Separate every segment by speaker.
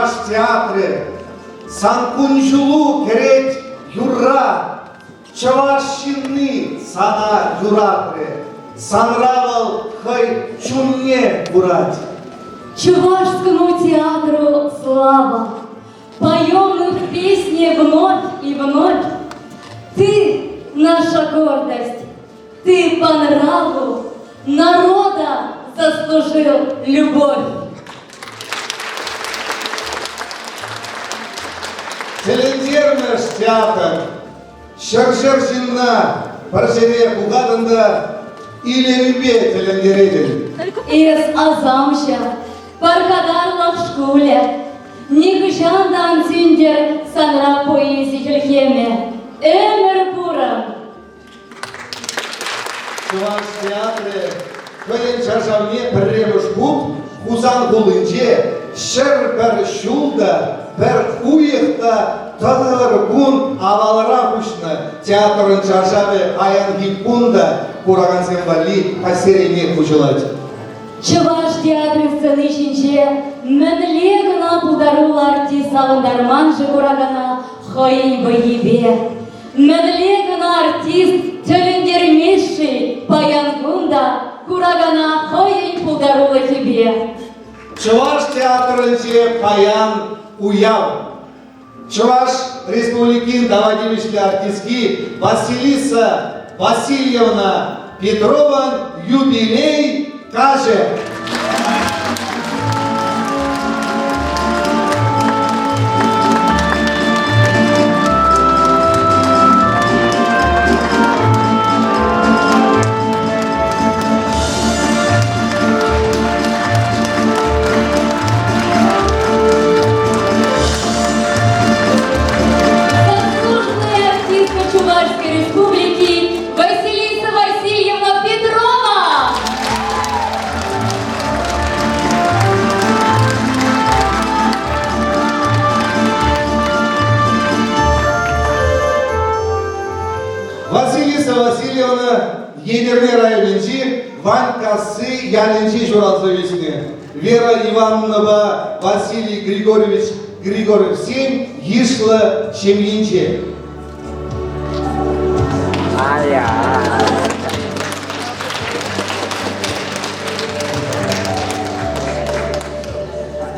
Speaker 1: Чӑваш театрӗ, сан кун-ҫулу кӗрет юрра. Чӑваш ҫынни сана юратрӗ, санра вӑл хӑй чунне курать.
Speaker 2: Чувашскому театру слава! Поем мы в песне вновь и вновь. Ты наша гордость, ты по нраву народа заслужил любовь.
Speaker 1: Тӗлӗнтермӗш театр ҫӗршер ҫынна пӗр ҫӗре пухатӑн та илемпе тӗлӗнтеретӗн.
Speaker 2: Эс асамҫӑ, пархатарлӑх шкулӗ, нихӑҫан та ан сӳнтер санра поэзи хӗлхемӗ. Ӗмӗр пурӑн!
Speaker 1: Чӑваш театрӗ хӑйӗн чаршавне пӗрремӗш хут Хусан хулинче 101 ҫул та, пӗр уйӑх та тӑхӑр кун авалрах уҫнӑ. Театрӑн чаршавӗ паянхи кун та куракансем валли каҫсеренех уҫӑлать.
Speaker 2: Чӑваш театрӗн сцени ҫинче мӗнле кӑна пултаруллӑ артист савӑнтарман-ши куракана хӑйӗн вӑййипе? Мӗнле кӑна артист тӗлӗнтермест-ши паян кун та куракана хӑйӗн пултарулӑхӗпе?
Speaker 1: Чӑваш театрӗнче паян уяв. Чӑваш Республикин тава тивӗҫлӗ артистки Василиса Васильевна Петрован юбилей каҫӗ.
Speaker 2: Заслуженная артистка Чувашской Республики Василиса Васильевна Петрова!
Speaker 1: Василиса Васильевна Етӗрне районӗнчи Ванькасси ялӗнче ҫуралса ӳснӗ. Вера Ивановнӑпа Василий Григорьевич Григорьевсен йышлӑ ҫемйинче.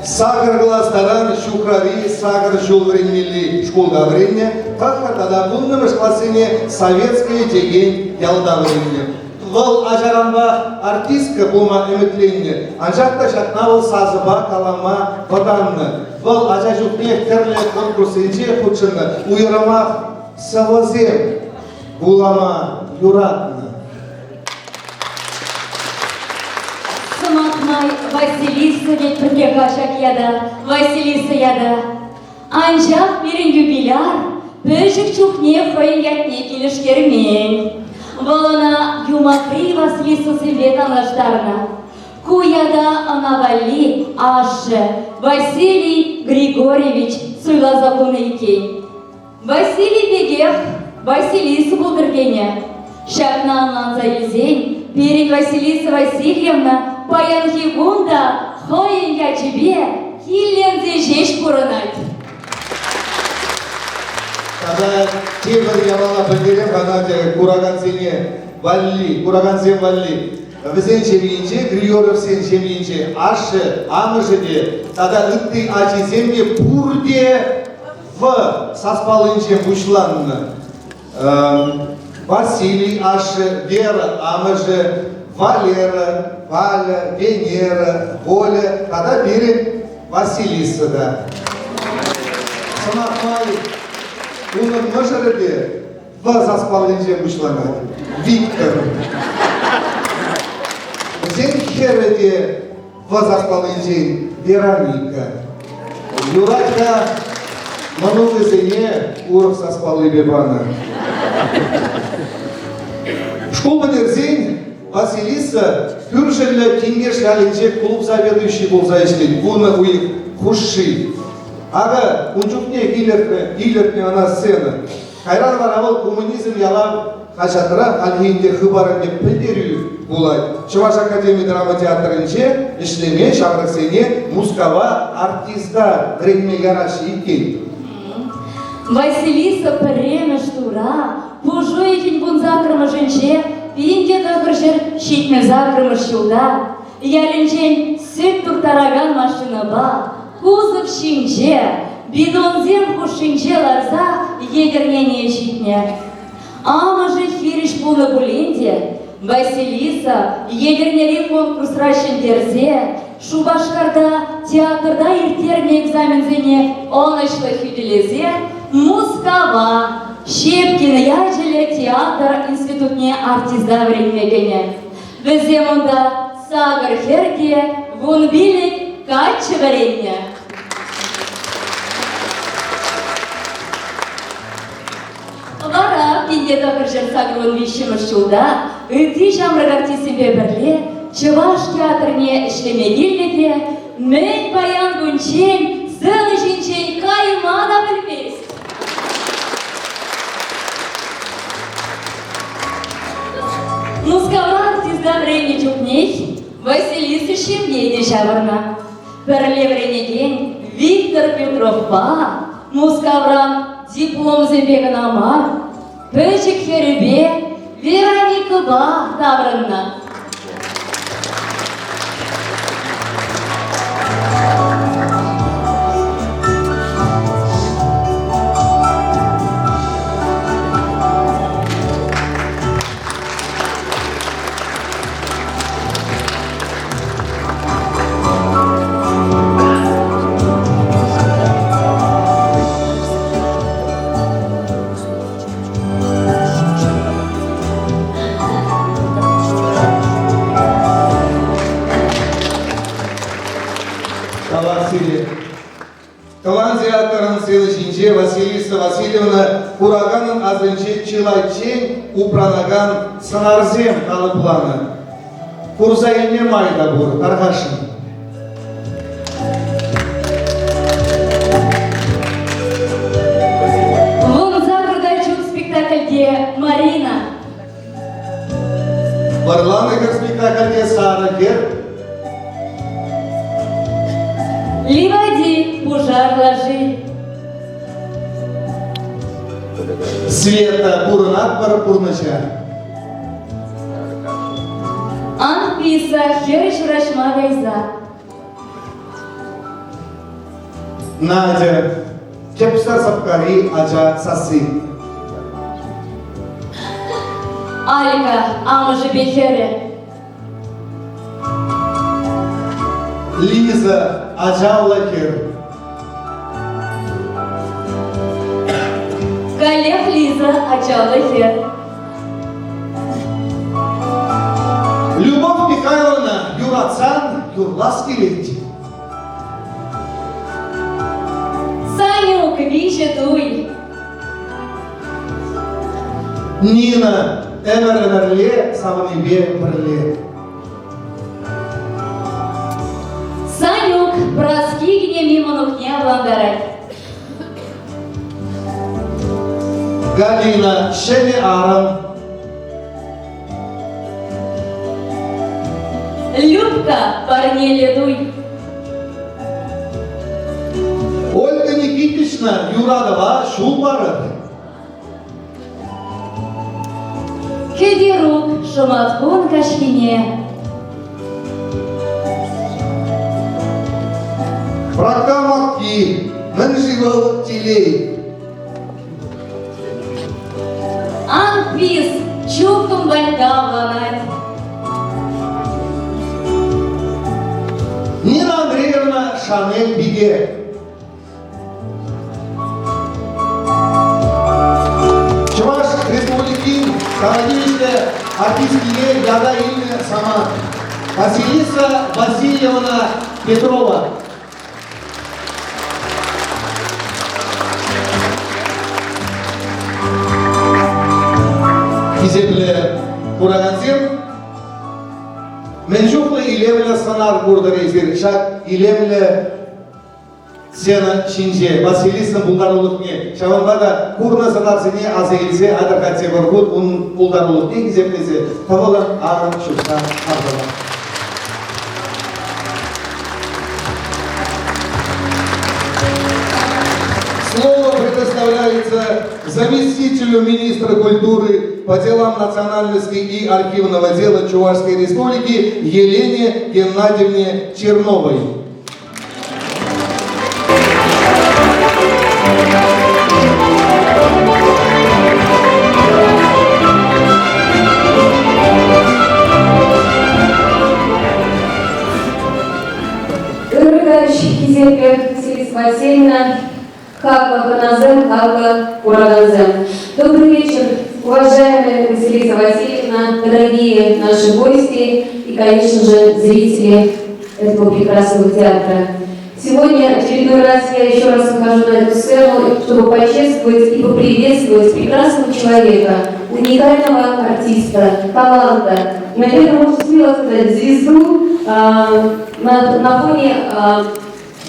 Speaker 1: Сакӑр класс таран Ҫухрари сакӑр ҫул вӗренмелли шкулта вӗреннӗ, тӑххӑр тата вуннӑмӗш классене Советское текен ялта вӗреннӗ. Вӑл ачаранпах артистка пулма ӗмӗтленнӗ, анчах та ҫакна вӑл сасӑпа калама вӑтаннӑ. Вӑл ача чухнех тӗрлӗ конкурссенче хутшӑннӑ, уйрӑмах сӑвӑсем вулама юратнӑ.
Speaker 2: Сӑмах май, Василиса тет пӗрле ҫак ята, Василиса ята. Анчах пирӗн юбиляр пӗчӗк чухне хӑйӗн ятне килӗштермен. Вӑл ӑна юмахри Васлисӑсемпе танлаштарнӑ. Ку ята ӑна валли ашшӗ Василий Григорьевич суйласа хунӑ иккен. Василий пекех Василиса пултӑр тенӗ. Ҫакна ӑнланса илсен пирӗн Василиса Васильевна паянхи кун та хӑйӗн ячӗпе килленсе ҫеҫ пурӑнать.
Speaker 1: Тата тепӗр япала пӗлтерем-ха, Надя, куракансене валли, куракансем валли. Вӗсен ҫемйинче, Григорьевсен ҫемйинче ашшӗ, амӑшӗ те тата ытти ачисем те пурте В саспаллинчен пуҫланнӑ. Василий ашшӗ, Вера амӑшӗ, Валера, Валя, Венера, Воля тата пирӗн Василиса та. Сӑмах май, унӑн мӑшӑрӗ те В саспаллинчен пуҫланать. Виктор. Вӗсен хӗрӗ те В саспаллинчен Вероника. Юрать-ха мӑнукӗсене урӑх саспаллипе панӑ. Шкул пӗтерсен Василиса кӳршӗллӗ Тинкеш ялӗнче клуб заведующи пулса ӗҫлет вунӑ уйӑх хушши. Акӑ ун чухне илӗртнӗ, илӗртнӗ ӑна сцена. Кайран вара вӑл коммунизм ялав. Хаҫатра хальхи ӗнтӗ Хыпар ӗнтӗ пӗлтерӳ пулать. Чӑваш академи драма театрӗнче ӗҫлеме ҫамрӑксене Мускава артиста вӗренме яраҫҫӗ иккен.
Speaker 2: Василиса пӗрремӗш тура пуш уйӑхӗн вунсаккӑрмӗшӗнче 1978 ҫулта ялӗнчен сӗт турттаракан машинӑпа кузов ҫинче бидонсем хушшинче ларса Етӗрнене ҫитнӗ. Амӑшӗ хирӗҫ пулнӑ пулин те Василиса Етӗрнери конкурсра ҫӗнтерсе Шупашкарта театрта ирттернӗ экзаменсене ӑнӑҫлӑ хӳтӗлесе Мускава Щепкин ячӗллӗ театр институтне артиста вӗренме кӗнӗ. Вӗсем унта сакӑр хӗр те 15 каччӑ вӗреннӗ. Вара 1983 ҫулта ытти ҫамрӑк артистсемпе пӗрле Чӑваш театрне ӗҫлеме килнӗ те мӗн паян кунччен сцена ҫинчен кайма та пӗлмест. Мускавра артиста вӗреннӗ чухнех Василиса ҫемье те ҫавӑрнӑ. Пӗрле вӗренекен Виктор Петровпа Мускавран дипломсемпе кӑна мар, пӗчӗк хӗрӗпе Вероникӑпа таврӑннӑ.
Speaker 1: Тавах сире. Тӑван театрӑн сцена ҫинче Василиса Васильевна кураканӑн асӗнче чылайччен упранакан сӑнарсем калӑпланӑ. Курса илме май та пур, тархасшӑн.
Speaker 2: Вунсакӑрта чух спектакльте Марина.
Speaker 1: Варланӑ хӗр спектакльте Сарӑ хӗр.
Speaker 2: Ливади пушар лаши.
Speaker 1: Света пурӑнатпӑр пурнӑҫа.
Speaker 2: Анфиса хӗр ҫураҫма кайса.
Speaker 1: Надя, тӗпсӗр сӑпкари ача сасси.
Speaker 2: Алька амӑшӗпе хӗрӗ.
Speaker 1: Лиза, ачаллӑ хӗр.
Speaker 2: Каллех Лиза ачаллӑ хӗр.
Speaker 1: Любовь Михайловна юратсан юрлас килет.
Speaker 2: Санюк виҫӗ туй.
Speaker 1: Нина ӗмӗр-ӗмӗрле савӑннипе пӗрле.
Speaker 2: Санюк Праски кинеми мӑнукне авлантарать.
Speaker 1: Галина ҫӗнӗ арӑм.
Speaker 2: Любка парнеллӗ туй.
Speaker 1: Ольга Никитична юратӑва ҫул парать.
Speaker 2: Кӗтерук шӑматкун каҫхине.
Speaker 1: Пракка матки, мӗн-ши вӑл телей?
Speaker 2: Анфис чухӑн Ванька авланать.
Speaker 1: Нина Андреевна Шанель пике. Чӑваш Республикин тава тивӗҫлӗ артисткине ята илнӗ самант. Василиса Васильевна Петрова. Хисеплӗ куракансем, мӗн чухлӗ илемлӗ сӑнар куртӑр эсир ҫак илемлӗ. Сцена ҫинче Василисӑн пултарулӑхне, ҫавӑнпа та курнӑ сӑнарсене аса илсе атӑр тепӗр хут ун пултарулӑхне хисеплесе тӑвӑлӑн арӑм ҫутта хавхалан. Слово предоставляется заместителю министра культуры по делам национальности и архивного дела Чувашской Республики Елене Геннадьевне Черновой.
Speaker 3: Ырӑ каҫ, хисеплӗ Василиса Васильевна, хаклӑ хӑнасем, хаклӑ куракансем. Добрый вечер, уважаемая Василиса Васильевна, дорогие наши гости и, конечно же, зрители этого прекрасного театра. Сегодня очередной раз я еще раз выхожу на эту сцену, чтобы почествовать и поприветствовать прекрасного человека, уникального артиста, таланта, наверное, можно смело сказать, звезду на фоне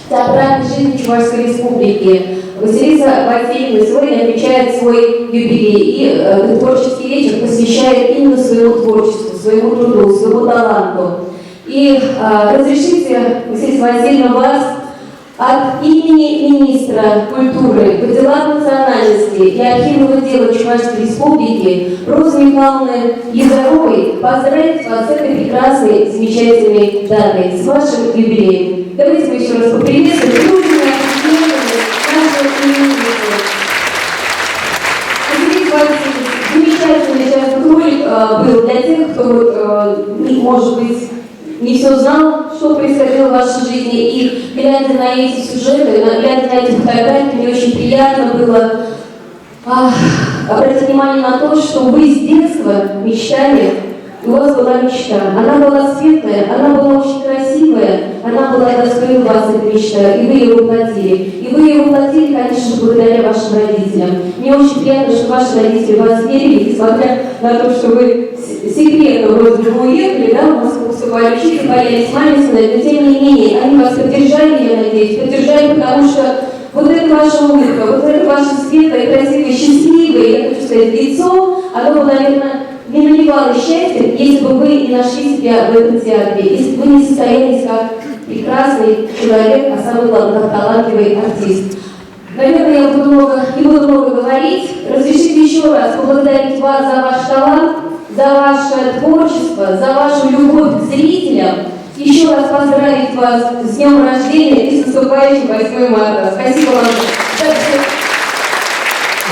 Speaker 3: театральной жизни Чувашской Республики. Василиса Васильевна сегодня отмечает свой юбилей и этот творческий вечер посвящает именно своему творчеству, своему труду, своему таланту. И разрешите, Василиса Васильевна, вас от имени министра культуры по делам национальности и архивного дела Чувашской Республики Розы Михайловны Езаровой поздравить вас с этой прекрасной, замечательной датой, с вашим юбилеем. Давайте мы еще раз поприветствуем дружно нашу именинницу. Василий Васильевич, замечательный сейчас ролик был для тех, кто, вот, может быть, не все знал, что происходило в вашей жизни. И глядя на эти сюжеты, глядя на эти фотографии, мне очень приятно было обратить внимание на то, что вы с детства мечтали, у вас была мечта. Она была светлая, она была очень красивая, она была достойна вас, эта мечта, и вы ее воплотили. И вы ее воплотили, конечно же, благодаря вашим родителям. Мне очень приятно, что ваши родители в вас верили, несмотря на то, что вы секретно вроде бы уехали, да, в Москву поступали учиться, боялись маме сказать, но тем не менее, они вас поддержали, я надеюсь, поддержали, потому что вот эта ваша улыбка, вот это ваше светлое, красивое, счастливое, я хочу сказать, лицо, оно бы, наверное, не наливало счастьем, если бы вы не нашли себя в этом театре, если бы вы не состоялись как прекрасный человек, а самое главное, как талантливый артист. Наверное, я не буду много говорить. Разрешите еще раз поблагодарить вас за ваш талант, за ваше творчество, за вашу любовь к зрителям. Еще раз поздравить вас с днем рождения и с наступающим 8 марта. Спасибо вам.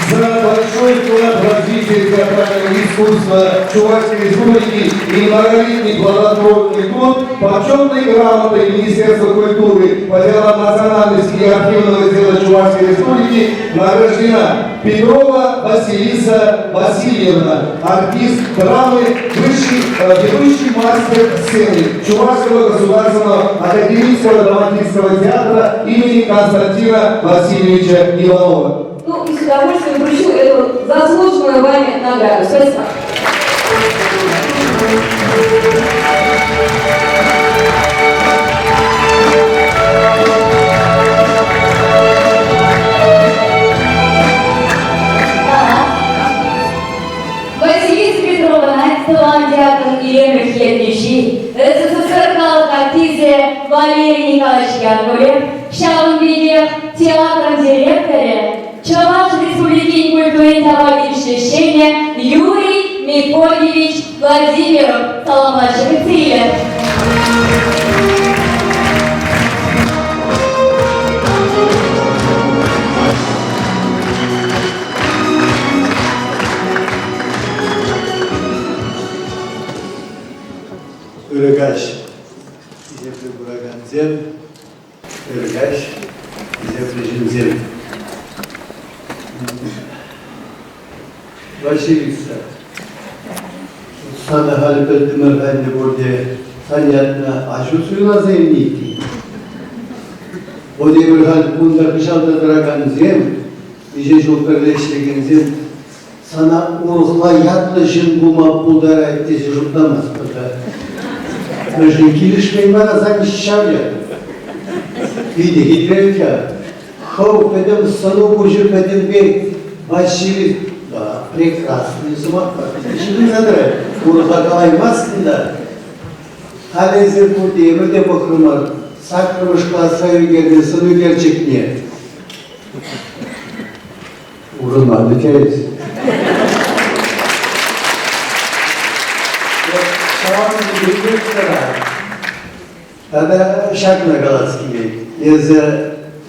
Speaker 1: За большой вклад в развитие театрального искусства Чувашской Республики и многолетний плодотворный труд почетной грамотой Министерства культуры по делам национальности и архивного дела Чувашской Республики награждена Петрова Василиса Васильевна, артист драмы, ведущий мастер сцены Чувашского государственного академического драматического театра имени Константина Васильевича Иванова.
Speaker 3: Ну и с удовольствием вручу эту заслуженную вами награду. Спасибо.
Speaker 2: Василиса Петровна тӑван театрӑн илемлӗх ертӳҫи, СССР халӑх артисчӗ Валерий Николаевич Яковлев, ҫавӑн пекех театрӑн директорӗ, Чӑваш Республикин культурин тава тивӗҫлӗ ӗҫченӗ Юрий Мефодьевич Владимиров саламлаҫҫӗ кӗтсе илӗр.
Speaker 4: Ырӑ каҫ, хисеплӗ куракансем, ырӑ каҫ, хисеплӗ ҫынсем. Василиса, сана халь пӗлтӗмӗр ӗнтӗ пурте, сан ятна аҫу суйласа илнӗ иккен. Вот эпир халь кунта хыҫалта тӑракансем, миҫе ҫул пӗрле ӗҫлекенсем сана урӑхла ятлӑ ҫын пулма пултарать тесе шутламастпӑр та. Мӗншӗн килӗшмен вара сан ҫав ят? Питӗ хитре ҫав. Хӑв пӗтӗм сӑну-пуҫу пӗтӗмпех Василий прекрасный сӑмахпа ҫыхӑнса тӑрать. Урӑхла калаймастӑн та. Халӗ эсир пурте эпир те пӑхрӑмӑр саккӑрмӗш класра ӳкернӗ сӑн ӳкерчӗкне. Урӑлман вӗт Ҫавӑн пекех тӑрать. Тата ҫакна калас килет. Эсӗ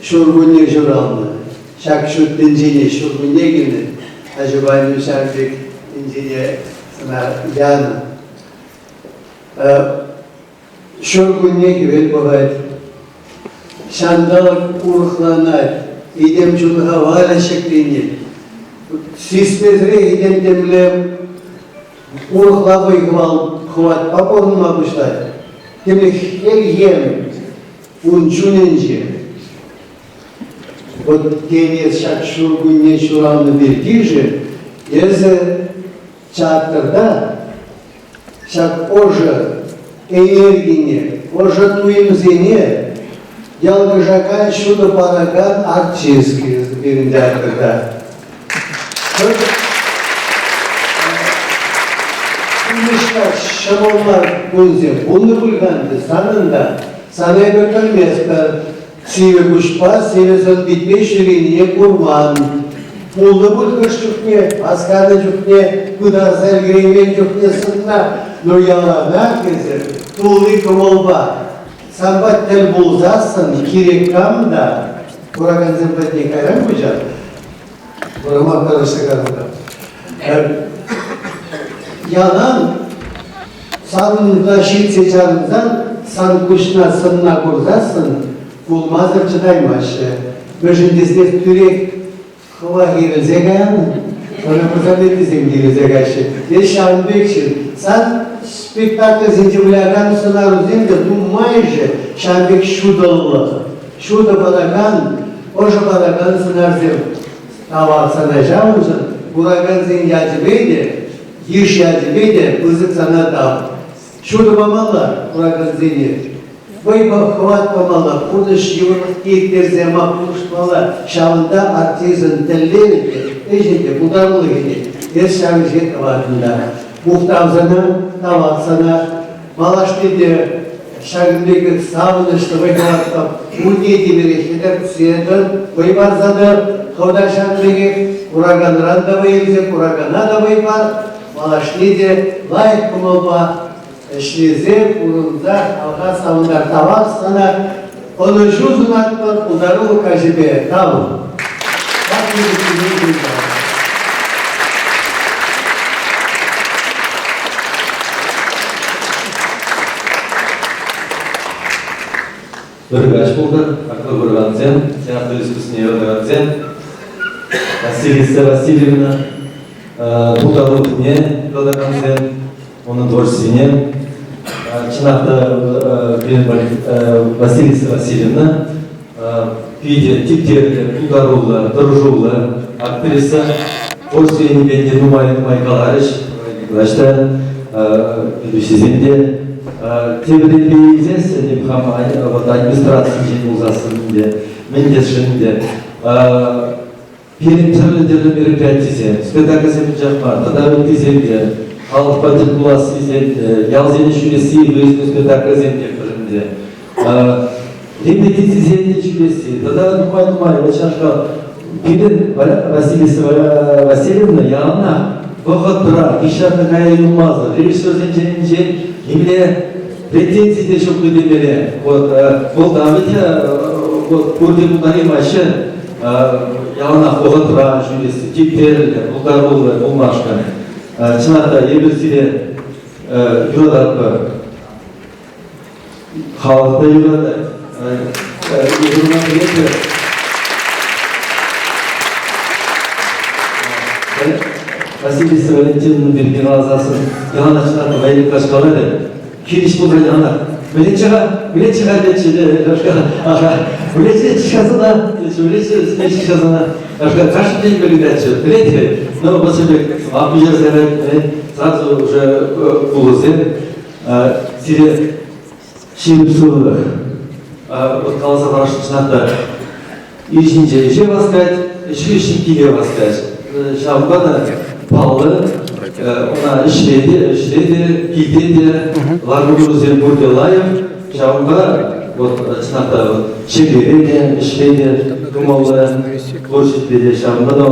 Speaker 4: ҫуркунне ҫуралнӑ. Ҫак ҫут тӗнчене ҫуркунне килнӗ. Аҫупа аннӳ ҫав пек тӗнчене сана янӑ. Ҫуркунне хӗвел пӑхать. Ҫанталӑк урӑхланать. Этем чун хавалӗ ҫӗкленет. Сисмесӗрех этем темле урӑхла вӑй-хӑватпа пурӑнма пуҫлать. Темле хӗлхем ун чунӗнче. Вот тен, ҫак ҫуркунне ҫуралнӑ пирки-ши эсӗ театрта ҫак ӑшӑ энергине, ӑшӑ туйӑмсене ялкӑшакан, ҫутӑ паракан артист пирӗн театрта. Пурнӑҫра ҫӑмӑл мар кунсем пулнӑ пуль-ха ӗнтӗ санӑн та. Сана эпир пӗлместпӗр. Сивӗ куҫпа, сивӗ сӑн-питпе ҫӳренине курман. Пулнӑ пуль хӑш чухне, васканӑ чухне, пытарса ӗлкӗреймен чухне сӑнна, но яланах эсӗ тулли кӑмӑлпа. Санпа тӗл пулсассӑн кирек кам та куракансем патне кайран куҫар. Вӑрӑмах калаҫса калӑпӑр. Ялан санӑнта ҫитсе чарӑнсан, сан куҫна сӑнна курсассӑн кулмасӑр чӑтаймаҫҫӗ. Мӗншӗн тесен тӳрех хӑва хирӗлсе каян, ӑна пырса ыттисем хирӗлсе каяҫҫӗ. Эс ҫавӑн пек ҫын. Сан спектакльсенче вылякан сӑнарусем те нумайӑшӗ ҫавӑн пек ҫутӑллӑ. Ҫутӑ паракан, ӑшӑ паракан сӑнарсем. Тавах сана ҫавӑншӑн, куракансен ячӗпе те, йыш ячӗпе те пысӑк сана тав. Ҫутӑ памалла куракансене, вӑйпа хӑват памалла, пурнӑҫ йывӑрлӑхне ирттерсе яма пулӑшмалла. Ҫавӑнта артистӑн тӗллевӗ те, ӗҫӗ те, пултарулӑхӗ те. Эс ҫав ӗҫе тӑватӑн та. Мухтав сана, тавах сана. Малашне те ҫакӑн пек савӑнӑҫлӑ вӑй-хӑватпа пурне те пире хӗтӗртсе тӑр, вӑй парса тӑр, хӑв та ҫавӑн пекех кураканран та вӑй илсе куракана та вӑй пар, малашне те лайӑх кӑмӑлпа ӗҫлесе пурӑнса халӑха савӑнтар. Тавах сана, ӑнӑҫу сунатпӑр пултарулӑх каҫӗпе. Тав.
Speaker 5: Ырӑ каҫ пултӑр, хаклӑ куракансем, театр искусствине юратакансем. Василиса Васильевна пултарулӑхне юратакансем, унӑн творчествине. Чӑнах та пирӗн Василиса Васильевна питӗ типтерлӗ, пултаруллӑ, тӑрӑшуллӑ актриса. Творчество енӗпе те нумай-нумай каларӗҫ. Николаевич та, ведущисем те. Тепӗр енпе илсессӗн, эп хам вот администрацинчен пулсассӑн ӗнтӗ, мӗн тесшӗн ӗнтӗ, Пирӗн тӗрлӗ-тӗрлӗ мероприятисем, спектакльсем анчах мар, тата ыттисем те, халӑхпа тӗл пулассисем те, ялсене ҫӳресси, выездной спектакльсем те пӗр ӗнтӗ. Репетицисем те ҫӳресси, тата нумай-нумай вот ҫавнашкал пирӗн Василиса Васильевна яланах вӑхӑтра, нихҫан та кая юлмасӑр, режиссерсенчен нимле претензи те ҫук темелле. Вот, вӑл та вӗт вот пурте пултараймаҫҫӗ. Яланах вӑхӑтра ҫӳресси, типтерлӗ, пултаруллӑ пулмашкӑн. Чӑнах та, эпир сире юрататпӑр. Халӑх та юратать. Эпир ӑна пӗлетпӗр. Василиса Валентиновна пирки каласассӑн яланах чӑнах та Валерий Николаевич каларӗ, Хирӗҫ пулсан яланах Вӗлеччӗ-ха, вӗлеччӗ-ха тетчӗ те, аха, вӗлеччӗ-ха сана, тетчӗ, вӗлеччӗ-ха сана. Ашка кашни день вылетатчӗ, пӗлет-и? Но вот себе сӑмах пуҫарса ярать, сразу уже кулӑсем. Сире ҫирӗп сывлӑх. Вот каласа парасшӑн чӑнах та. Ир ҫинче ӗҫе васкать, ӗҫ хыҫҫӑн киле васкать. Ҫавӑнпа та паллӑ, ӑна ӗҫре те, ӗҫре те, килте те лару-тӑрусем пурте лайӑх. Ҫавӑнпа вот чӑнах та вот ҫемьере те, ӗҫре те кӑмӑллӑ, творчестве те ҫавӑнпа та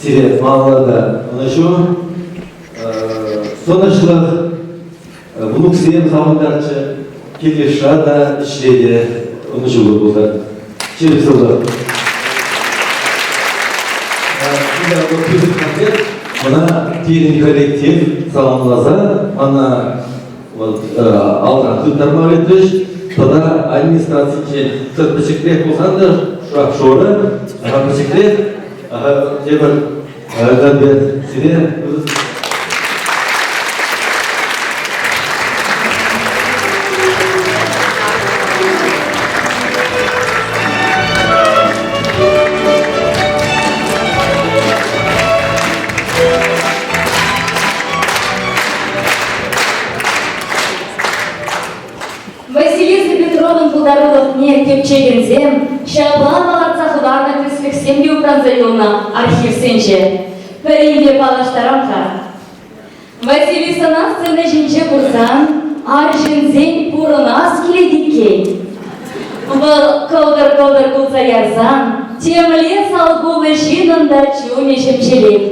Speaker 5: сире малалла та ӑнӑҫу, тӑнӑҫлӑх, Внуксем савӑнтарчӗ, кил-йышра та, ӗҫре те ӑнӑҫуллӑ пултӑр. Ҫирӗп сывлӑх. Мана пирӗн коллектив саламласа мана вот алран тыттарма ыйтрӗҫ. Тата администрацинчен тӑр пӗчӗкрех пулсан та шурап-шурӑ, пӗчӗкрех тепӗр конверт сире.
Speaker 2: Василиса Петровӑн пултарулӑхне тӗпчекенсем ҫапла палӑртса хӑварнӑ тӗслӗхсем те упранса юлнӑ архивсенче. Пӗринпе паллаштарам-ха. Василисӑна сцена ҫинче курсан арҫынсен пурӑнас килет иккен. Вӑл кӑлтӑр-кӑлтӑр кулса ярсан темле салхуллӑ ҫыннӑн та чунӗ ҫемҫелет.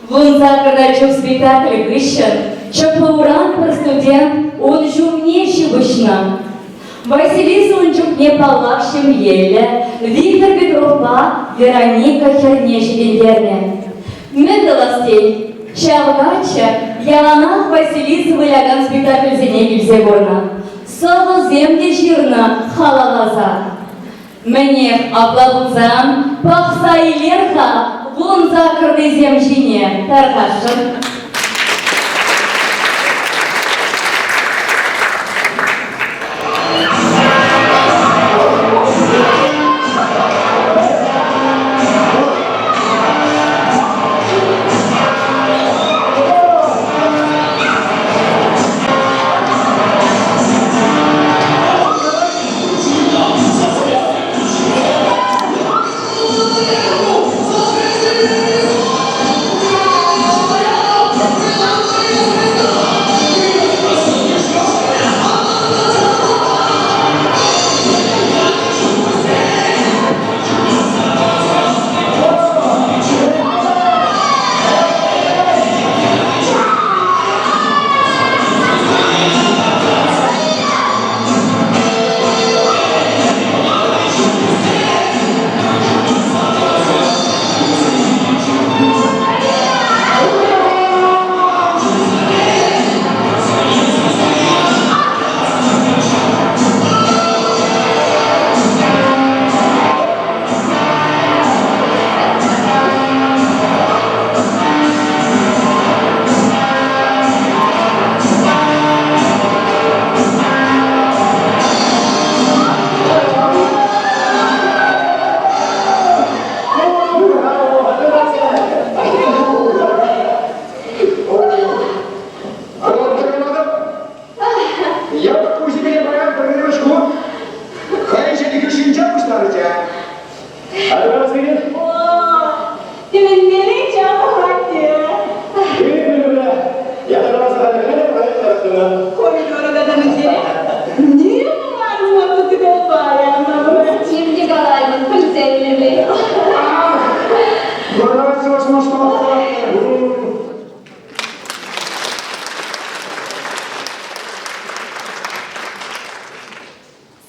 Speaker 2: 18-та чух спектакль хыҫҫӑн ЧПУран пӗр студент ун ҫумне ҫыпӑҫнӑ. Василиса ун чухне паллах ҫемьеллӗ Виктор Петровпа Вероника хӗрне ҫитӗнтернӗ. Мӗн тӑвас тен, ҫав каччӑ яланах Василиса вылякан спектакльсене килсе курнӑ, сӑвӑсем те ҫырнӑ халалласа. Мӗнех, апла пулсан, пӑхса илер-ха 18-рисем ҫине тархасшӑн.
Speaker 3: Тӗлӗнмелле чаплӑ хваттер. Коридора тата мӗнле? Ним Тем те калаймӑн, пӗлсе илмелле.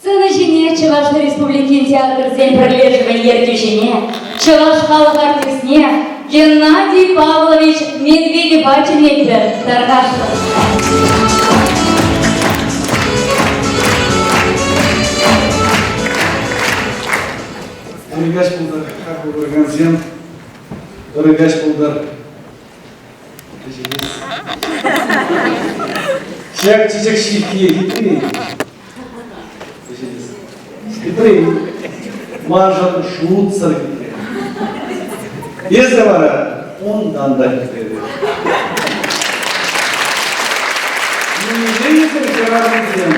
Speaker 2: Сцена ҫине Чӑваш Республикин театрсен пӗрлешӗвӗн ертӳҫине, чӑваш халӑх артистне Геннадий Павлович Медведева чӗнетпӗр, тархасшӑн.
Speaker 6: Ырӑ каҫ пултӑр, хаклӑ куракансем. Ырӑ каҫ пултӑр. Ҫак чечек ҫыххи хитре. Хитре. Маншӑн шутсӑр хитре. Эсӗ вара унтан та хитререх. Нимӗнле хӗрарӑмсем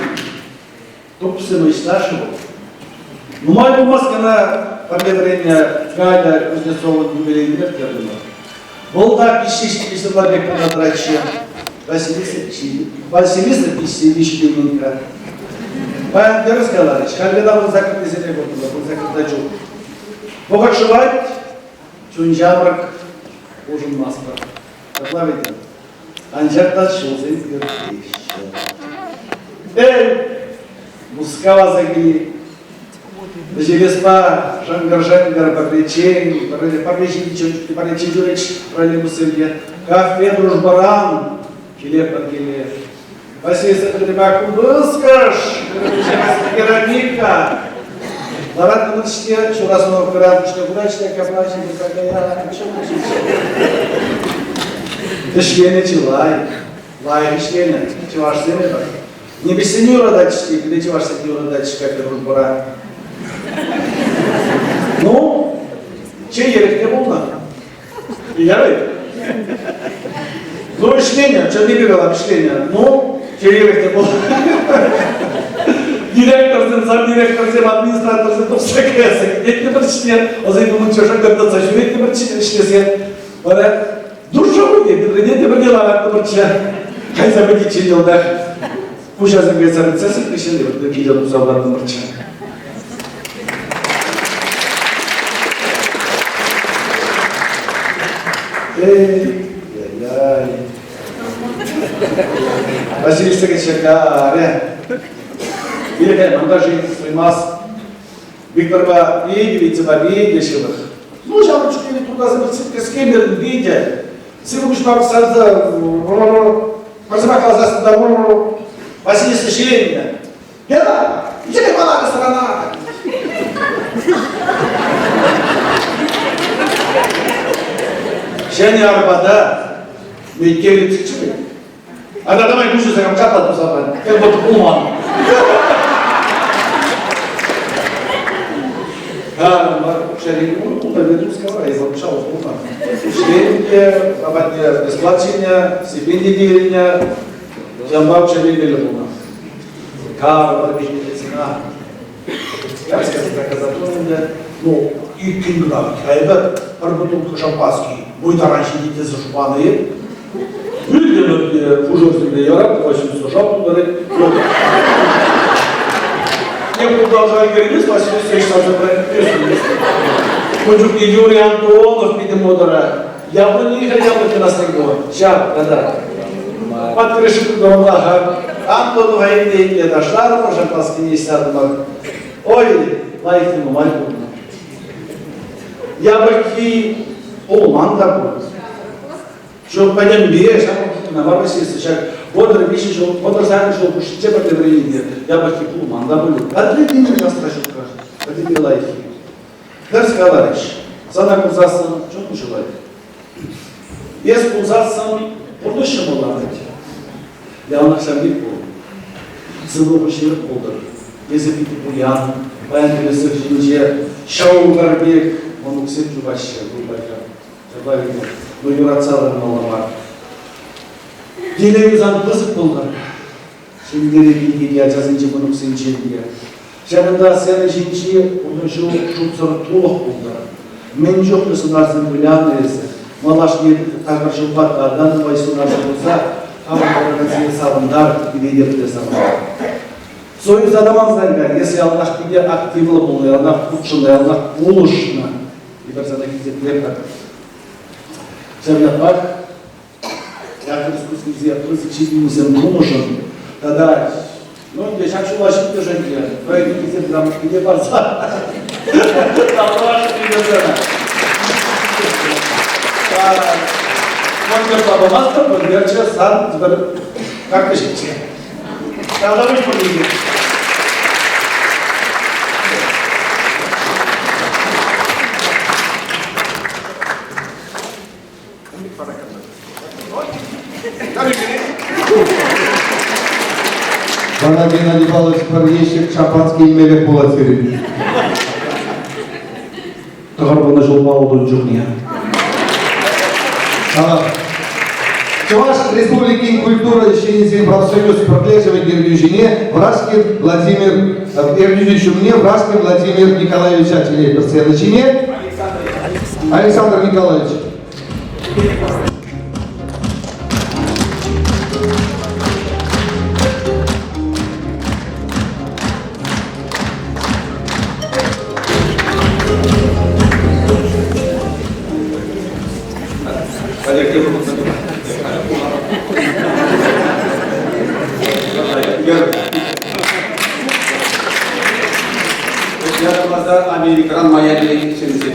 Speaker 6: тупсӑм ӑҫта-ши вӑл? Нумай пулмасть кӑна пӗрле вӗреннӗ Галя Кузнецовӑн юбилейне ирттертӗмӗр. Вӑл та пиҫсе ҫитнӗ пек кӑна тӑратчӗ. Василиса Василиса пиҫсе ҫитеймен-ха. Паян тӗрӗс каларӗҫ, халь кӑна пырса кӗртнисене куртӑмӑр, пырса кӗртнӗ чух. Вӑхӑт шӑвать, чун ҫамрӑк, улшӑнмастпӑр. Ҫапла вӗт. Анчах та ҫулсем иртеҫҫӗ. Эй, Мускава килет. Вӗҫелеспа шӑнкӑр-шӑнкӑр пӗрлечен, пӗрлечен ҫӳреч троллейбуссемпе кафе дружбӑран киле пӗр киле. Василиса Петровна купӑскӑш, Вероника. Ларатнӑ ҫте ҫурасӑновкӑран пуҫне кураҫ те капла ҫырса кая. Ӗҫленӗ чылай, лайӑх ӗҫленӗ чӑвашсем эпир. Нимӗҫсене юрататчӗ, пире чӑвашсене юрататчӗ кафе дружбӑра. Ну, чей те пулнӑ. Ярай. Ну, ӗҫленӗ, чӑннипе калам, ӗҫленӗ. Ну, чеерех те пулнӑ. Директорсем, замдиректорсем, администраторсем тухса каясса кӗтеттӗмӗр ӗҫне, ӑсен умӗнче шӑнкӑртатса ҫӳреттӗмӗр ӗҫлесе. Вара душа те, пӗрне те пӗрне лараттӑмӑрччӗ. Кайса пӗтиччен йӑлтах пуҫасем кайса пӗтсессӗн хыҫҫӑн киле туса лартӑмӑрччӗ. Эй, яй-яй. Василиса Качакаря. Или монтажи суймас. Викторпа питӗ, Витьӑпа питӗ ҫывӑх. Ну, ҫавӑн чухне трудаса кӗске мерн питӗ. Сывӑ пуҫпа пӑхсан пӗр сӑмах каласассӑн та Василиса ҫиленнӗ. Гена, иди мана сарана! Ҫӗнӗ Арбата Меккелли чӗпӗ. А давай куҫӗсем капла туса пан. Как будто пулман. Ӗҫленӗ, апатне бесплат ҫинӗ, стипенди те илнӗ, ҫавӑнпа укҫа тенкӗллӗ пулнӑ. Карӑмӑр медицина. Ну, иккӗн кӑна эпӗ пӗр бутылка шампанский мӑй таран ҫитет тесе шутланӑ-и? Пӳлтӗмӗр те хушӑрсемпе ярап, 800 шап тутарать. Не продолжай говорить, Василий Алексеевич сразу Ун чухне Юрий Антонов питӗ модӑра. Яблони яблоки нас не было. Ҫав, да-да. Под крышу дома Антонова илне ташларӑмӑр, шампанскине ҫартӑмӑр. Ой, лайӑххи нумай пулнӑ. Япӑххи пулман та пуль. Ҫул пӗтӗмпе ҫамрӑк Василиса ҫак 33 ҫул, 38 ҫул хушшинче пӗрле вӗреннӗ япӑххи пулман та пуль. Пӗрле тенӗ касра ҫукка, пӗтӗмпе лайӑххи. Тӗрӗс каларӗҫ, сана курсассӑн чун уҫӑлать. Эс пулсассӑн пурнӑҫ ҫӑмӑлланать. Яланах ҫав пек пул. Сывлӑху ҫирӗп пултӑр. Эсӗ питӗ пуян, паян кӗлесӗр ҫинче ҫӑлтӑр пек мӑнуксем чупаҫҫӗ кунта. Ҫапла ӗнтӗ, ну юратса лармалла мар. Телейӗ сан пысӑк пултӑр. Ҫемьере килте те ачасенче мӑнуксенчен те. Ҫакӑнта сцена ҫинчи пурнӑҫу шутсӑр тулӑх пултӑр. Мӗн чухлӗ сӑнарсем вылянӑ эсӗ, малашне такӑр ҫулпа тата нумай сӑнарсем пулса хамӑр куракансене савӑнтар, илетӗп те савӑнтар. Союз аталансан эсӗ яланах питӗ активлӑ пулнӑ, яланах хутшӑннӑ, яланах пулӑшнӑ. Эпир сана хисеплетпӗр. Ҫав ятпах театр искусствинче пысӑк ҫитӗнӳсем тунӑшӑн тата ну ӗнтӗ ҫак ҫула ҫитнӗшӗн те хӑйӗн хисеп грамотине парса тавлашнӑ. Концерт памастӑп, концерчӗ сан как ӗҫӗччӗ. Тавтапуҫ пурне.
Speaker 1: Мана Геннадий Павлович пӗр ещӗк шампански илмеллех пулать сирӗн.
Speaker 6: Тӑхӑр вунӑ ҫулпа утӑн чухне.
Speaker 1: Салам. Чӑваш Республикин культура ӗҫченӗсен профсоюз пӗрлешӗвӗн ертӳҫине Враскин Владимир ертӳҫи ҫумне Враскин Владимир Николаевича чӗнетпӗр сцена ҫине. Александр Николаевич.
Speaker 7: Ятарласа Америкӑран Майами чӗнсе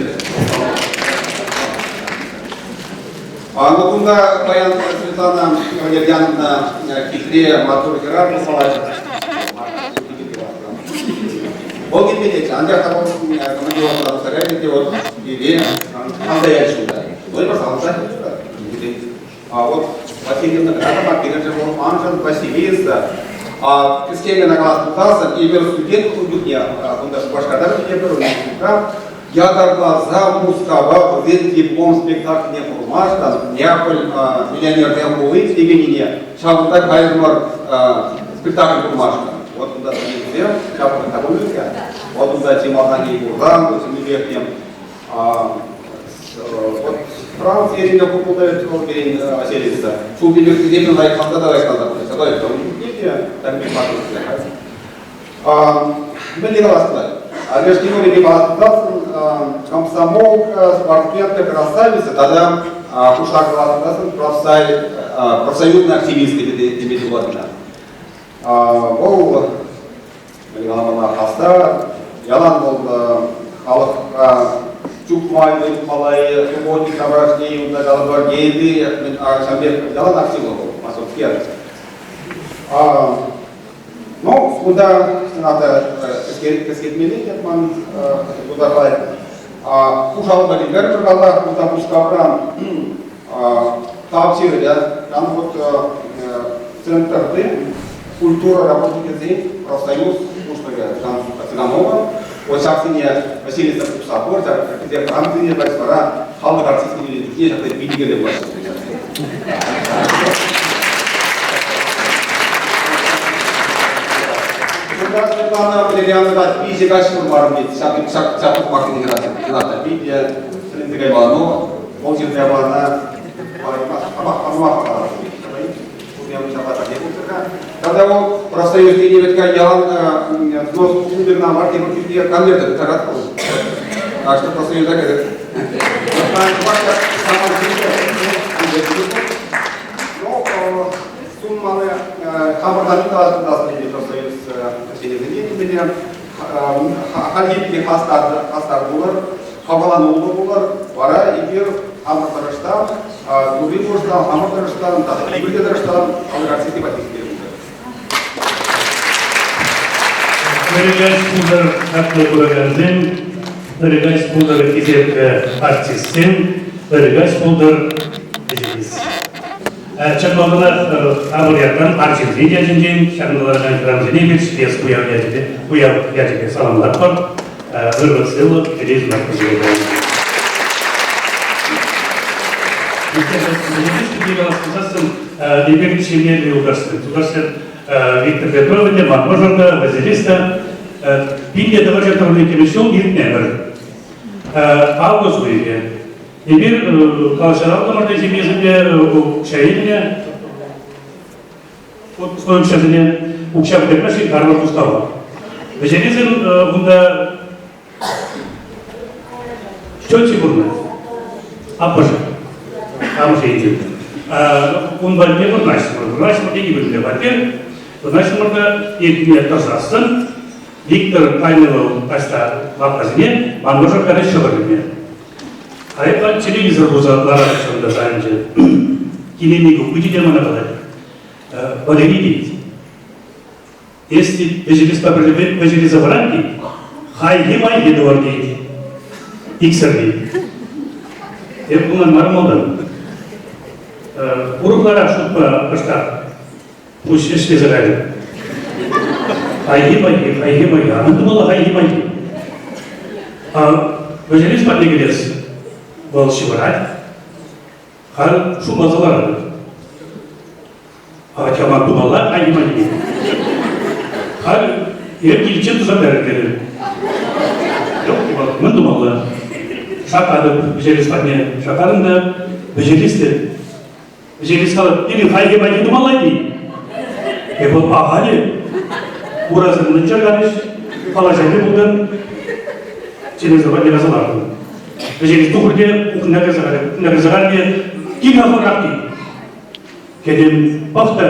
Speaker 7: Ну, кунта паян Светлана Валерьяновна хитре маттур хӗрарӑм салачӗ. Вӑл килмеллеччӗ, анчах та вӑл командировкӑна тухса кайнӑ те вот пире алса ячӗ унта. Вӑй алса А вот Васильевна кӑна пирӗншӗн вӑл маншӑн Василиса. А кӗскен кӑна калас пулсассӑн, эпир студент ун чухне кунта Шупашкарта вӗренетпӗр, университетра. Ятарласа Мускава вӗсен диплом спектакльне курмашкӑн Неаполь миллионерсен хули текеннине ҫавӑнта кайрӑмӑр спектакль курмашкӑн. Вот унта студентсем ҫавӑнта пулчӗ. Вот унта чи малтанхи курсан, чӑннипех те вот Франция енне пултарать вӑл пирӗн Василиса. Ҫул пилӗксене лайӑхланса та лайӑхланса пырать. Садой, ун чухне те так пек Мӗнле калас пулать? Олег Григорьевич калас комсомолка, спортсменка, красавица тата хушса калас профсоюзный активистка теме пулать. Вӑл мӗнле каламалла, хастар, ялан вӑл халӑхра чупма, чупмалла, субботник таврашне, унта калӑпӑр, гейби, ҫав пек ялан активлӑ вӑл, массовскер. Ну, кунта сената кӗскетмелле те ман кунта халь хушалӑха пӗр каллах кунта Мускавран тав ҫырӑвӗ, там вот центрти культура работникӗсен профсоюз пуҫлӑхӗ Цыганова, вот ҫаксене Василий Сапур, ҫак хисеп грамотине вара халӑх артисткине чухне ҫакна питӗ пулаҫҫӗ. Кунта Светлана Валерьяновна виҫӗ каҫ курмарӑм тет. Ҫак ҫак ҫак тухмах тесе питӗ сӗнсе каймалла. Но вӑл ҫырса япалана памах Тата вӑл профсоюз тени вӗт-ха ялан взнос пухнӑ мар тепӗр чухне конверта тытарать вӑл. Так что профсоюза кӗрет. Ну, сумманы хамӑртан калас тени профсоюз членӗсене темелле. Хальхи пекех хастар пулӑр, хавхалануллӑ пулӑр. Вара эпир хамӑр тӑрӑшсан, турри пулӑшсан, хамӑр тӑрӑшсан, тата эпир те тӑрӑшсан, алӑкарсем те патне ҫитерӗпӗр.
Speaker 8: Пӗркач пултӑр хаклӑ куракансем, пӗркач пултӑр хисеплӗ артистсем, пӗркач пултӑр ӗҫӗмӗз. Чӑн малтанах хамӑр ятран арҫынсен ячӗнчен ҫакӑнта ларакан хӗрарӑмсене эпир ҫитес уяв ячӗпе, уяв ячӗпе саламлатпӑр. Ырлӑх-сывлӑх, телей сунатпӑр сире. Эпир ҫемьеллӗ юлташсем. Тутарсем Виктор Петров те, ман мӑшӑр та, Василис та 1992 ҫул иртнӗ ӗмӗр. Август уйӑхӗ. Эпир калаҫаралтӑмӑр та ҫемьесемпе укҫа илнӗ. Отпускной укҫасене укҫа пӗтермешкӗн харпӑр пустава. Вӗҫересем унта Тетя пурӑнать. Аппӑшӗ. Амӑшӗ енчен. Ун патне вырнаҫрӑмӑр. Вырнаҫрӑмӑр тени пӗлме хваттер. Вырнаҫрӑмӑр та иртнине тӑрсассӑн Виктор кайнӑ вӑл таҫта лавккасене, ман мӑшӑр кайрӗ ҫӑкӑр илме. Айӑпа телевизор курса ларатчӗ унта шайӗнче. Кинеми купичӗ те мана калать. Валерий тет. Эс тет, вӗҫелеспа пӗрле вӗҫелесе пырать тет, хайхи-майхи тӑвар тет. Иксӗр тет. Эп унӑн мар малтан. Урӑхларах шутпа кӑштах пуҫ ӗҫлесе кайрӗ. Хайхи-майхи, хайхи-майхи. А мӗн тумалла хайхи-майхи? Вӗҫелес патне кӗрес. Вӑл ҫывӑрать. Халь шутласа ларатӑп. Хама тумалла, ани-мани. Халь эп киличчен туса кайрӑм терӗ. Мӗн тумалла? Шаккатӑп вӗҫелес патне. Шаккатӑм та вӗҫелес те. Вӗҫелес калать, пирӗн хайхи патне тумалла-и? Эп вӑл ахаль урасем лӑнчӑркарӗҫ, калаҫайми пултӑм. Телевизор патне кайса лартӑм. Вӗҫелес тухрӗ те кухня кӗрсе кайрӗ. Кухня кӗрсе кайрӗ те кил-ха хӑрах тет. Кӗтӗм, пӑх та,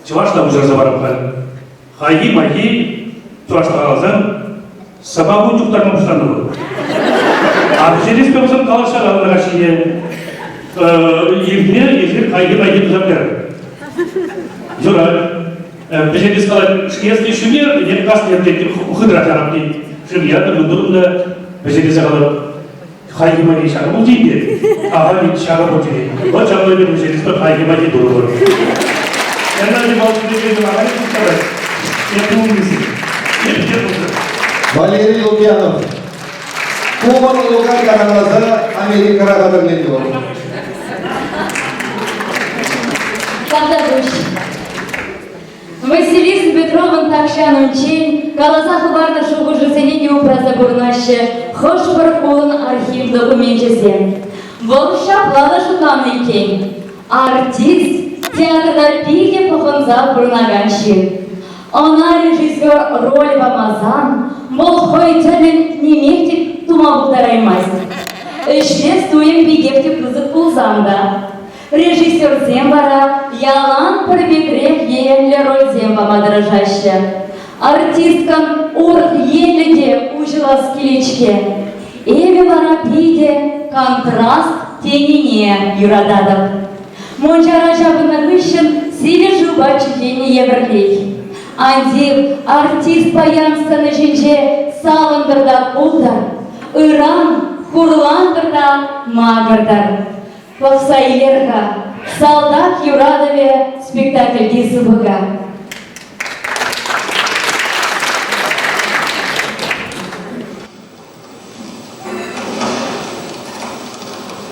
Speaker 8: чӑвашла пуҫарса парам халь. Хайхи-майхи чӑвашла каласан, сӑпа чуптарма пуҫланӑ вӑл. А вӗҫелеспе пулсан калаҫса каланӑ каҫхине. Ирхине эсир хайхи-майхи туса пӗтерӗр. Юрать. Вӗҫелес калать, если шӳмер, е каснер тет, хытӑрах ярап тет. Шыв ятӑм, ытурӑм та вӗҫелесе калать. Хайхи майхи ҫакӑ пулчӗ те, ахаль ҫакӑ пулчӗ те. Вӑл ҫапла эпир вӗҫелеспе хайхи майхи турӑмӑр.
Speaker 1: Валерий Лукьянов. Ку монолога ятарласа Америкӑра хатӗрленнӗ вӑл.
Speaker 2: Тавтапуҫ. Василиса Петровӑн тахҫан унччен каласа хӑварнӑ шухӑшӗсене те упраса пурӑнаҫҫӗ хӑш-пӗр хулӑн архив докуменчӗсем. Вӑл ҫапла та шутланӑ иккен. Артист театрта питӗ пӑхӑнса пурӑнакан ҫын. Ӑна режиссер роль памасан вӑл хӑй тӗллӗн нимех те тума пултараймасть. Ӗҫлес туйӑм питех те пысӑк пулсан та. Режиссерсем вара ялан пӗр пекрех енлӗ рольсем пама тӑрӑшаҫҫӗ. Артисткӑн урӑх енлӗ те уҫӑлас килет-ҫке. Эпӗ вара питӗ контраст тенине юрататӑп. Мунчара ҫапӑннӑ хыҫҫӑн сивӗ шывпа чӳхеннӗ евӗрлех. Ан тив, артист паян сцена ҫинче савӑнтӑр та култӑр, ыран хурлантӑр та макӑртӑр. Пӑхса илер-ха «Салтак юратӑвӗ» спектакльти сыпӑка.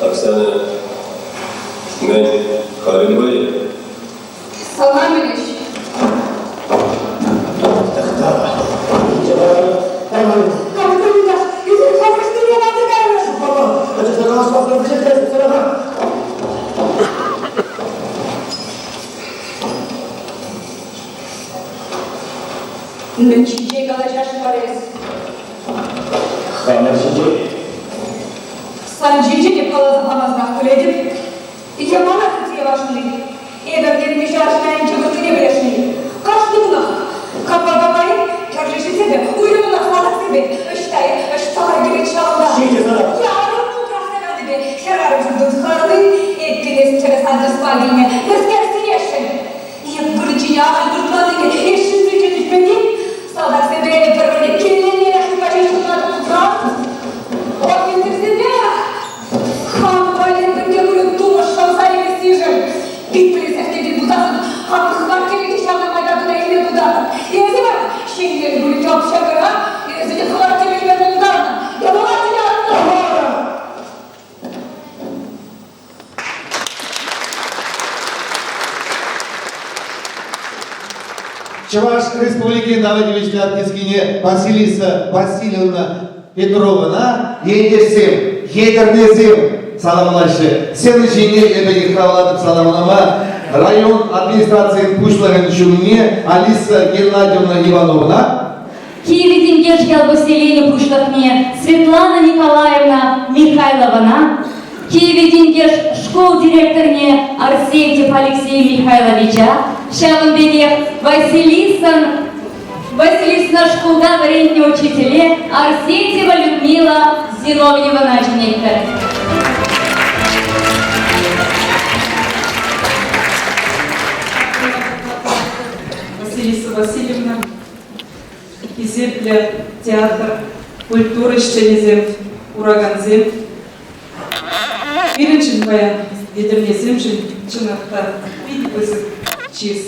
Speaker 9: Оксана, мӗн, халӗн вӑйӗ?
Speaker 10: Салам, Ильич. Мӗн ҫинчен калаҫасшӑн вара эс?
Speaker 9: Хамӑр ҫинчен.
Speaker 10: Сан ҫинчен эп каласа памасӑрах пӗлетӗп. Ямана сӳтсе явасшӑн-и? Эпӗ вӗреннӗ арҫын вырӑнне пӗлесшӗн-и? Кашни кунах капа-капай тӗрлӗ ҫынсемпе, уйрӑммӑнах салтаксемпе ӑҫта ӑҫта кӗрет ҫавӑнта.
Speaker 9: Ҫитӗ сана!
Speaker 10: Ярӑм пултарса калнипе хӗрарӑмшӑн тунсӑхларӑн-и? Эппин эс тӗрӗс адрespа килнӗ, мӗскер сӗнесшӗн? Эп вырӑн ҫине ахаль выртманнине эс ҫынсенчен илтмен-и? Салтаксемпе эпӗ пӗр-пӗрне килленерех шутпа ҫеҫ шутлатӑп пулсан, офицерсемпе вара Хам валли те пулин тупӑш шанса илессишӗн пит пӗлесех тетӗн пулсассӑн хамӑн хваттере те ҫавна майпа кӑна илме пултартӑм. Эсӗ вара ҫемьен пулин общагӑра эсӗ те хваттер илме пултарнӑ. Япала туяннӑ.
Speaker 1: Чӑваш Республикин тава тивӗҫлӗ артисткине Василиса Васильевна Петровӑна ентешсем, етӗрнесем саламлаҫҫӗ. Сцена ҫине эпӗ йыхравлатӑп саламлама район администрацийӗн пуҫлӑхӗн ҫумне Алиса Геннадьевна Ивановӑна,
Speaker 2: Кивӗ Тинкеш ял поселени пуҫлӑхне Светлана Николаевна Михайловӑна, Кивӗ Тинкеш шкул директорне Арсентьев Алексей Михайловича, ҫавӑн пекех Василисан Василисӑна шкулта вӗрентнӗ учителе Арсентьева Людмила Зиновьевӑна чӗнетпӗр.
Speaker 11: Василиса Васильевна, хисеплӗ театр, культура ӗҫченӗсем, куракансем. Пирӗншӗн паян Етӗрнесемшӗн чӑнах та питӗ пысӑк чыс.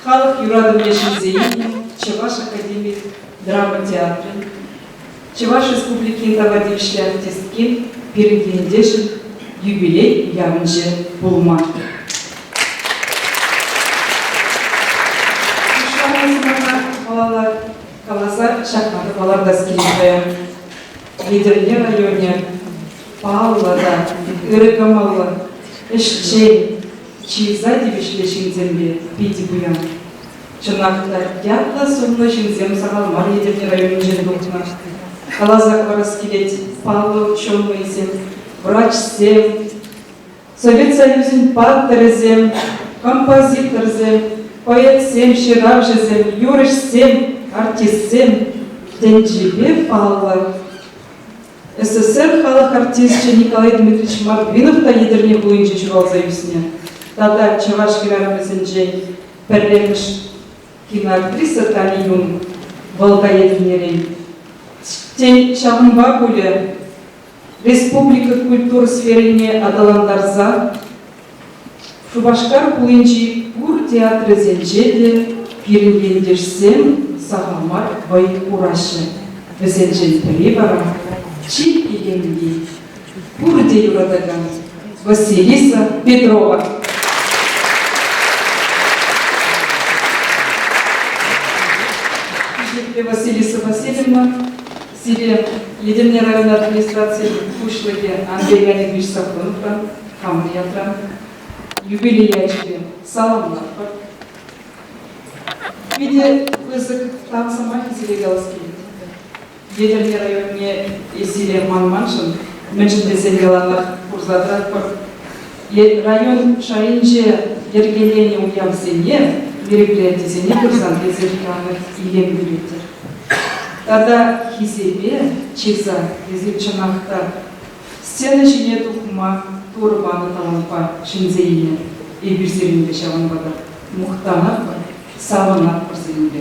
Speaker 11: Халӑх юратӑвне ҫӗнсе илнӗ Чӑваш академи драма театрӗн, Чӑваш Республикин тава тивӗҫлӗ артисткин пирӗн ентешӗн юбилей уявӗнче пулма. палӑртас килет паян. Етӗрне районӗ паллӑ та ырӑ кӑмӑллӑ, ӗҫчен, чыса тивӗҫлӗ ҫынсемпе питӗ пуян. Чӑнах та, ятлӑ-сумлӑ ҫынсем сахал мар Етӗрне районӗнчен тухнӑ. Каласа хӑварас килет, паллӑ ученӑйсем, врачсем, Совет Союзӗн паттӑрӗсем, композиторсем, поэтсем, ҫыравҫӑсем, юрӑҫсем, артистсем тӗнчипе паллӑ. СССР халӑх артисчӗ Николай Дмитриевич Мордвинов та Етӗрне хулинче ҫуралса ӳснӗ тата чӑваш хӗрарӑмӗсенчен пӗрремӗш киноактриса Тани Юн вӑл та Етӗрнерен. Тен, ҫавӑнпа пулӗ Республика культура сферине аталантарса Шупашкар хулинчи пур театрӗсенче те пирӗн ентешсем сахал мар вӑй хураҫҫӗ. Вӗсенчен пӗри вара чи илемли, пурте юратакан Василиса Петрова. Хисеплӗ Василиса Васильевна, Сире Етӗрне район администрацийӗн пуҫлӑхӗ Андрей Леонидович Сафроновран, хамӑр ятран, юбилей ячӗпе саламлатпӑр. Питӗ пысӑк тав сӑмахӗ сире калас килет. Етӗрне районне сире манманшӑн, мӗншӗн тесен яланах курса тӑратпӑр. Район шайӗнче йӗркеленӗ уявсене, мероприятисене пырсан эсир яланах илем кӳретӗр. Тата хисепе, чыса эсир чӑнах та сцена ҫине тухма Турӑ панӑ талантпа ҫӗнсе илнӗ. Эпир сирӗнпе ҫавӑнпа та мухтанатпӑр, савӑнатпӑр сирӗнпе.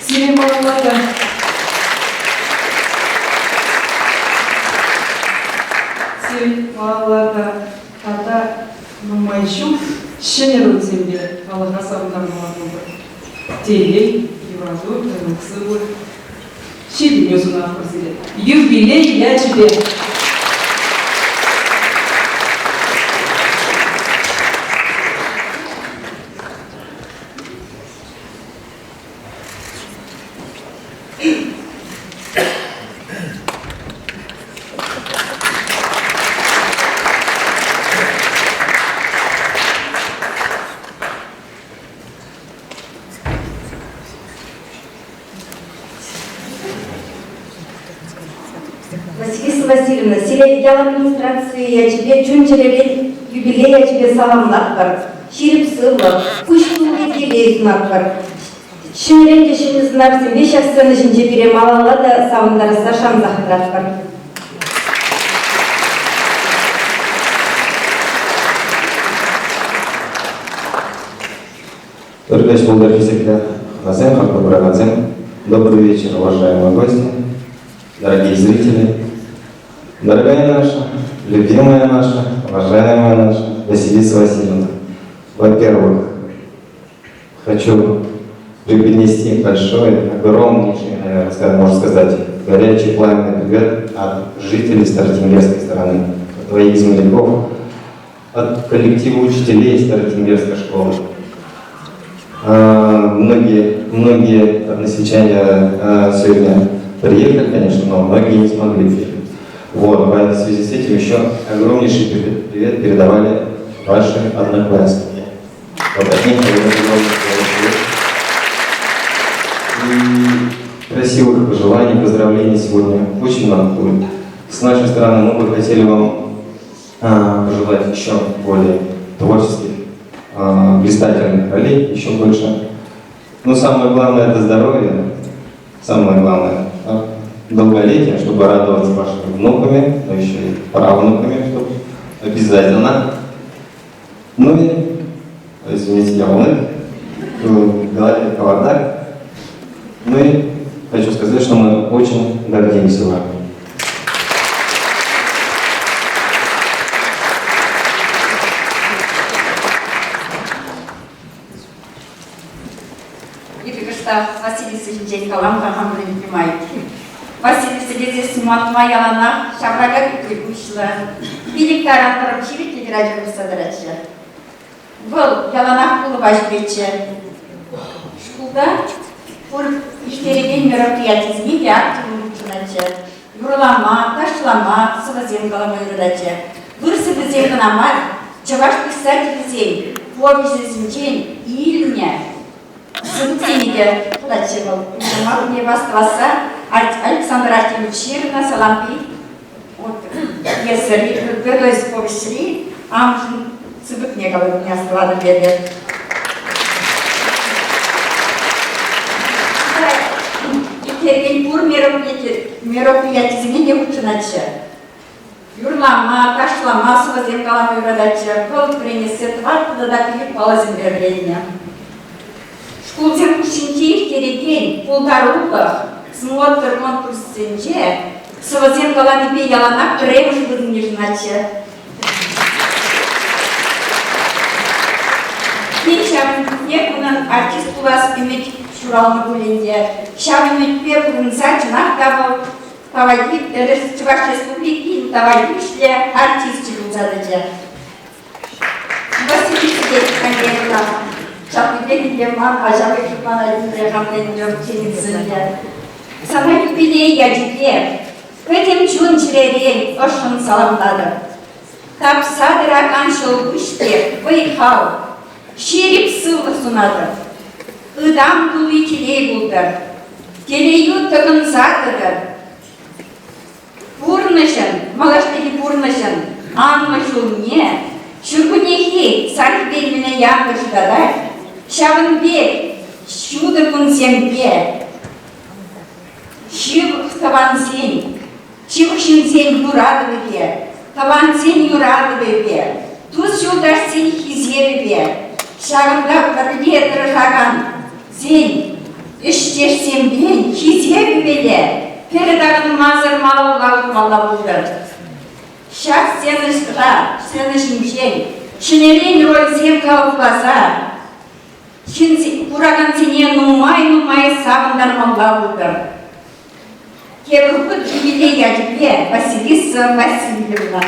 Speaker 11: Сире малалла та Сирӗн малалла та тата нумай ҫул ҫӗнӗ рольсемпе халӑха савӑнтармалла пултӑр. Телей, юрату, ырлӑх-сывлӑх, ҫитӗнӳ сунатпӑр сире. Юбилей ячӗпе!
Speaker 12: Василиса Васильевна, сире ял администрацийӗ ячӗпе чун-чӗререн юбилей ячӗпе саламлатпӑр, ҫирӗп сывлӑх, куҫ тулли телей сунатпӑр. Ҫӗнӗрен те ҫӗнӗ сӑнарсемпе ҫак сцена ҫинче пире малалла та савӑнтарасса шансах тӑратпӑр.
Speaker 13: Ыркаҫ пултӑр хисеплӗ хӑнасем, хаклӑ куракансем. Добрый вечер, уважаемые гости, дорогие зрители. Дорогая наша, любимая наша, уважаемая наша Василиса Васильевна. Во-первых, хочу преподнести большой, огромнейший, наверное, можно сказать, горячий пламенный привет от жителей Старотенгерской стороны, от твоих земляков, от коллектива учителей Старотенгерской школы. Многие, многие односельчане сегодня приехали, конечно, но многие не смогли приехать. Вот, в связи с этим еще огромнейший привет передавали ваши одноклассники. Вот от них И красивых пожеланий, поздравлений сегодня очень много будет. С нашей стороны мы бы хотели вам пожелать еще более творческих, блистательных ролей, еще больше. Но самое главное – это здоровье, самое главное да, долголетие, чтобы радоваться вашими внуками, но еще и правнуками, чтобы обязательно. Ну и, извините, я волны, в голове кавардак. Ну и хочу сказать, что мы очень гордимся вами.
Speaker 12: Эпӗ кӑштах Василиса ҫинчен калам-ха хам вӗрентнӗ май. Василиса тесе манма яланах ҫаврака питлӗ куҫлӑ, пилӗк таран вӑрӑм ҫивӗтлӗ хӗрача пусса тӑратчӗ. Вӑл яланах кулӑпа ҫӳретчӗ. Шкулта.
Speaker 14: Пур ирттерекен мероприятисене те активлӑ хутшӑнатчӗ. Юрлама, ташлама, сӑвӑсем калама юрататчӗ. Вырӑс сӑввисем кӑна мар, чӑваш писателӗсен повеҫӗсенчен илнӗ сӑвӑсене те тӑратчӗ вӑл. Уйрӑмах васкаласа Александр Артемьевич ҫырнӑ Салампи пьесӑри, повеҫри амӑшӗн сыпӑкне каланине астӑватӑп эпӗ. Ирттерекен пур мероприятисене те хутшӑнатчӗ. Юрлама, ташлама, сӑвӑсем калама юрататчӗ. Вӑл вӗренессе тӑваттӑ тата пилӗк паллӑсемпе вӗреннӗ. Шкулсем хушшинче ирттерекен пултарулӑх смотр конкурссенче сӑвӑсем каланипе яланах пӗрремӗш вырӑн йышӑнатчӗ. Тен, ҫавӑн чухне унӑн артист пулас ӗмӗт ҫуралнӑ пуль ӗнтӗ. Ҫав ӗмӗтпе пурӑнса чӑнах та вӑл Тавайти Чӑваш Республикин тава тивӗҫлӗ артисчӗ пулса тӑчӗ. Василиса Андреевна, ҫаплипех ӗнтӗ ман ачалӑх шутланать ӗнтӗ хамӑн ученицӑнче. Сана юбилей ячӗпе пӗтӗм чун-чӗререн ӑшшӑн саламлатӑп. Тапса тӑракан ҫӑлкуҫ пек вӑй-хал, ҫирӗп сывлӑх сунатӑп. Ытам тулли телей пултӑр. Телейӳ тӑкӑнса тӑтӑр. Пурнӑҫӑн, малашнехи пурнӑҫӑн анлӑ ҫулне ҫуркуннехи сархӗвеллине янкӑр ҫутатать, ҫавӑн пек ҫутӑ кунсемпе ҫывӑх тӑвансен, ҫывӑх ҫынсен юратӑвӗпе, тӑвансен юратӑвӗпе, тус-юлташсен хисепӗпе, ҫакӑнта пӗрле тӑрӑшакансен ӗҫтешсемпе хисепӗпеле пӗр такӑнмасӑр малалла утмалла пултӑр. Ҫак сцена, сцена ҫинчен ҫӗнӗрен рольсем калӑпласа ҫынсен куракансене нумай-нумай савӑнтармалла пултӑр. Тепӗр хут юбилей ячӗпе Василиса Васильевна.